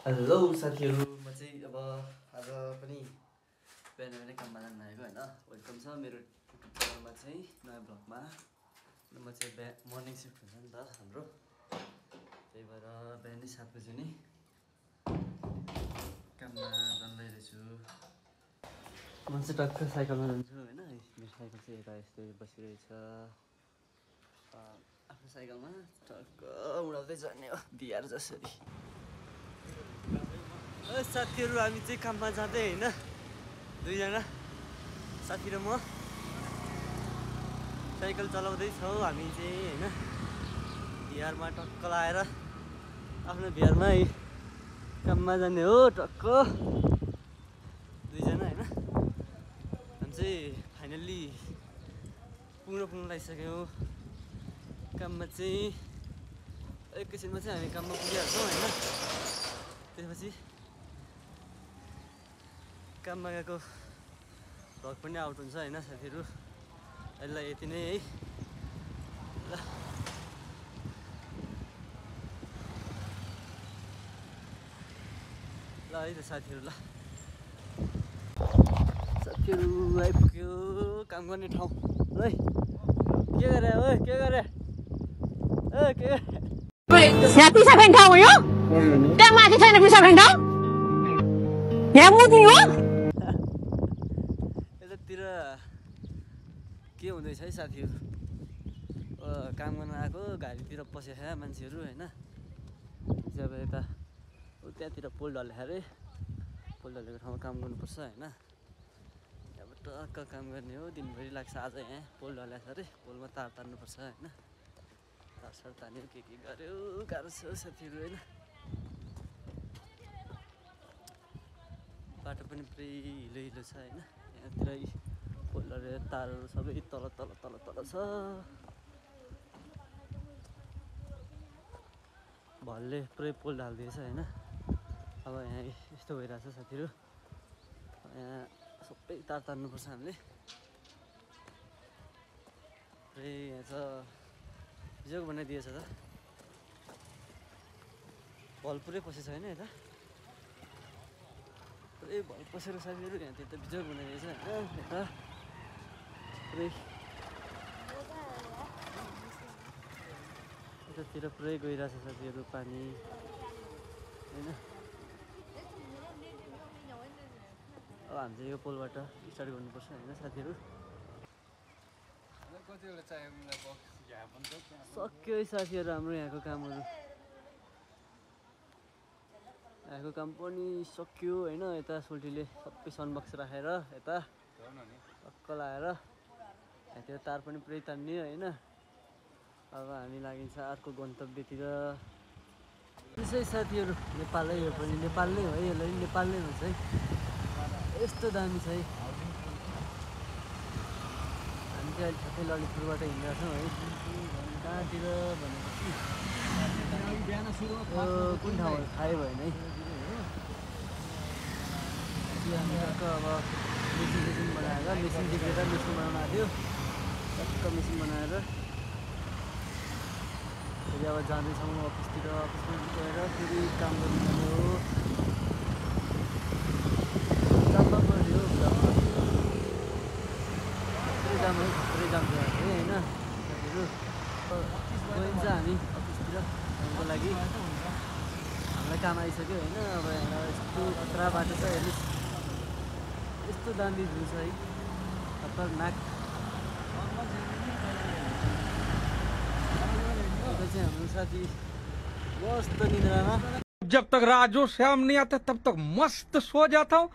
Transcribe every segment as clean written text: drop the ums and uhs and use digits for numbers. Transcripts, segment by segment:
Hello साथीहरू, म चाहिँ अब आज पनि बिहान बिहानै काममा जान आएको होइन। वेलकम छ मेरो युट्युब च्यानलमा चाहिँ नयाँ ब्लगमा। म चाहिँ मर्निङ सिफ्ट हुन्छ नि त हाम्रो, त्यही भएर बिहानै 7 बजी नै काममा जाँदै रहेछु। म चाहिँ टक्क साइकलमा जान्छु होइन। मेरो साइकल चाहिँ यता यस्तो बसिरहेछ, आफ्नो साइकलमा टक्क उडाउँदै जाने हो बिहार जसरी। साथीहरू हामी चाहिँ काममा जाँदै होइन, दुईजना साथी र म साइकल चलाउँदैछौँ हामी चाहिँ होइन। बिहारमा टक्क लाएर आफ्नो बिहारमा काममा जाने हो टक्क दुईजना होइन। हामी चाहिँ फाइनल्ली पुग्न लागिसक्यौँ काममा चाहिँ। एकैछिनमा चाहिँ हामी काममा पुगिहाल्छौँ होइन। त्यसपछि काममा गएको भ्लग पनि आउट हुन्छ होइन साथीहरू। अहिले यति नै है। ल है त साथीहरू, ल साथीहरू आइपुग्यो काम गर्ने ठाउँ। है के गरे ओ के गरे ओ के यहाँ पिसा खाने ठाउँ हो यो? त्यहाँ माथि छैन पिसा खाने ठाउँ? यहाँ मुनि हो? यतातिर के हुँदैछ है साथीहरू? काम गर्न आएको गाडीतिर पसेछ मान्छेहरू होइन। अब यता त्यहाँतिर पोल ढल्छ अरे, पोल ढलेको ठाउँमा काम गर्नुपर्छ होइन। अब टक्क काम गर्ने हो, दिनभरि लाग्छ आज। यहाँ पोल ढलेछ अरे, पोलमा तार तार्नुपर्छ होइन। तार तान्यो के गर्यो, गाह्रो छ साथीहरू होइन। बाटो पनि पुरै हिलो हिलो छ होइन। यहाँतिर पोल ढलेर तारहरू सबै तल तल तल तल छ। भलले पुरै पोल ढालिदिएछ होइन। अब यहाँ यस्तो भइरहेछ साथीहरू, यहाँ सबै तार तान्नुपर्छ हामीले। पुरै यहाँ छ बिजोग बनाइदिएछ त, भल पुरै पसेछ होइन। यता पुरै भल पसेर साथीहरू यहाँतिर त बिजोग बनाइदिएछ होइन। यता पुरै यतातिर पुरै गइरहेछ साथीहरू पानी होइन। अब हामी चाहिँ यो पोलबाट स्टार्ट गर्नुपर्छ होइन साथीहरू। सक्यो है साथीहरू हाम्रो यहाँको कामहरू। यहाँको काम पनि सक्यो होइन। यता सोल्टीले सबै सनबक्स राखेर यता टक्क लाएर यहाँतिर तार पनि पुरै तान्ने होइन। अब हामी लागिन्छ अर्को गन्तव्यतिर। त्यसै साथीहरू नेपालै हो, पनि नेपाल नै हो है, यसलाई नेपाल नै भन्छ है। यस्तो दामी छ है। हामी चाहिँ अहिले ठ्याक्कै ललितपुरबाट हिँडिरहेछौँ है। कहाँतिर भनेपछि कुन ठाउँ थाहै भएन है। हामी टक्क अब मेसिन बनाएर, मेसिन टिपेर मेसिन बनाउनु आएको थियो। टक्क मेसिन बनाएर फेरि अब जाँदैछौँ अफिसतिर। अफिसमा गएर फेरि काम गर्नु जाने हो। जाम्बा पऱ्यो पुरै जाम है, पुरै जाम छ होइन साथीहरू। गइन्छ हामी अफिसतिर कामको लागि। हामीलाई काम आइसक्यो होइन। अब यहाँ यस्तो खतरा बाटो छ, हेर्नुहोस् यस्तो दामी भ्यू छ है, खतरनाक। यता चाहिँ हाम्रो साथी मस्त निन्द्रामा। जब तक राजू श्याम नहीं आता तब तक मस्त सो जाता हूँ।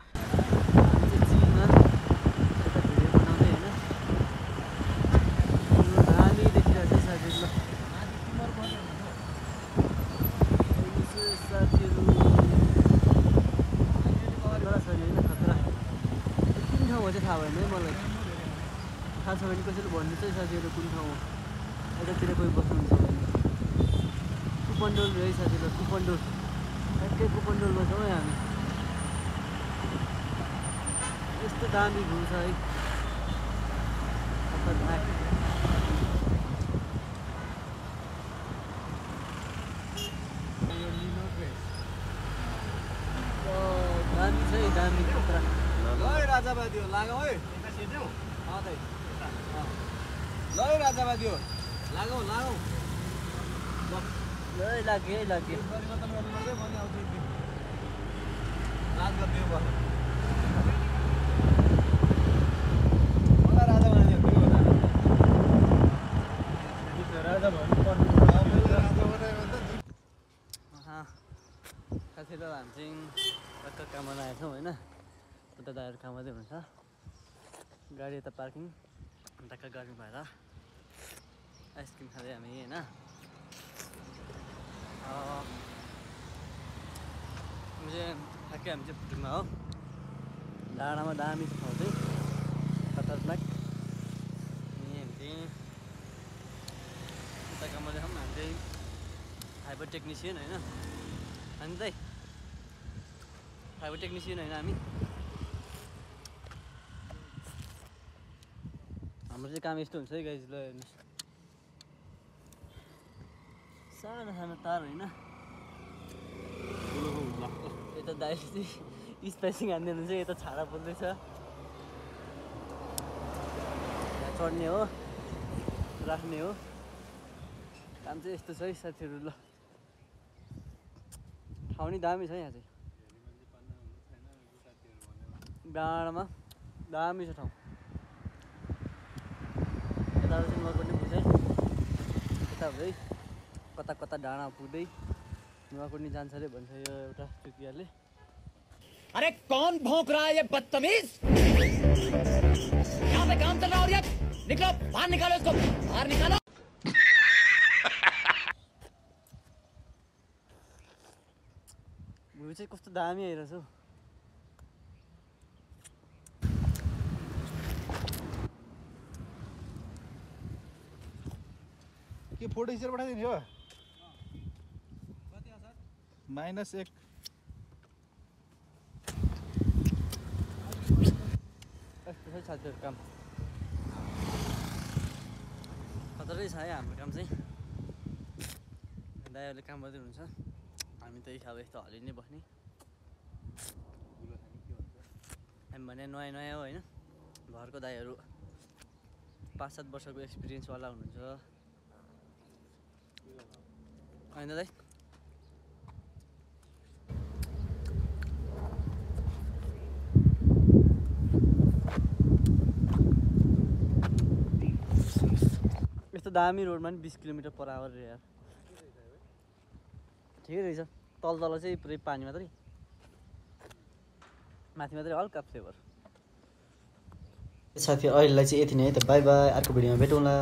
थाहा भएन है मलाई, थाहा छ भने कसैले भन्नु चाहिँ साथीहरू कुन ठाउँ हो। यतातिर कोही बस्नुहुन्छ भने कुपन्डोल है साथीहरू, कुपन्डोल ठ्याक्कै कुपन्डोलमा छौँ है हामी। यस्तो दामी भ्यू छ है, खतरनाक। चाहिँ दामी खतरा ल राजावादी हो लागौ है ल राजावादी हो लागौ लाग्यो परिवर्तन गर्नु पर्दै भने आउँछ राज गरिदियो बस मलाई राजावादी हो राजा भन्नुपर्ने साथीहरू हामी चाहिँ टक्क काम गर्न आएको छौँ होइन उता दाइहरू काम गर्दै हुनुहुन्छ गाडी यता पार्किङ टक्क गाडी भएर आइसक्रिम खाँदै हामी होइन चाहिँ ठ्याक्कै हामी चाहिँ फुटुङमा हो डाँडामा दामी छ ठाउँ चाहिँ खतरनाक अनि हामी चाहिँ उता काम गर्दै छौँ हामी चाहिँ फाइबर टेक्निसियन होइन अनि चाहिँ फाइबर टेक्निसियन होइन हामी हाम्रो चाहिँ काम यस्तो हुन्छ है गाइज ल हेर्नुहोस् सानो सानो तार होइन यता दाइले चाहिँ स्पेसिङ हान्दै हुनुहुन्छ यता छाडा बोल्दैछ यहाँ चढ्ने हो राख्ने हो काम चाहिँ यस्तो छ है साथीहरू ल ठाउँ नि दामी छ यहाँ चाहिँ डाँडामा दामी छ ठाउँ यता चाहिँ नुवाकोटी पुग्छ यता हुँदै कता कता डाँडा पुग्दै नुवाकोटी जान्छ अरे भन्छ यो एउटा चुकियाले अरे कौन भौंक रहा है ये बदतमीज यहाँ पे काम चल रहा है और ये निकलो बाहर निकालो इसको बाहर निकालो भ्यू चाहिँ कस्तो दामी आइरहेछ हौ के फोटो खिचेर पठाइदिने हो -1 यस्तो छ साथीहरू काम खतरै छ है हाम्रो काम चाहिँ दाइहरूले काम गर्दै हुनुहुन्छ हामी त अब यस्तो हलि नै बस्ने हामी भने नयाँ नयाँ हो होइन घरको दाइहरू 5-7 वर्षको एक्सपिरियन्सवाला हुनुहुन्छ होइन दाइ यस्तो दामी रोडमा नि 20 किलोमिटर पर आवर रे यार ठिकै रहेछ तल चाहिँ पुरै पानी मात्रै माथि मात्रै हल्का फ्लेभर साथी अहिलेलाई चाहिँ यति नै है त बाई बाई अर्को भिडियोमा भेटौँला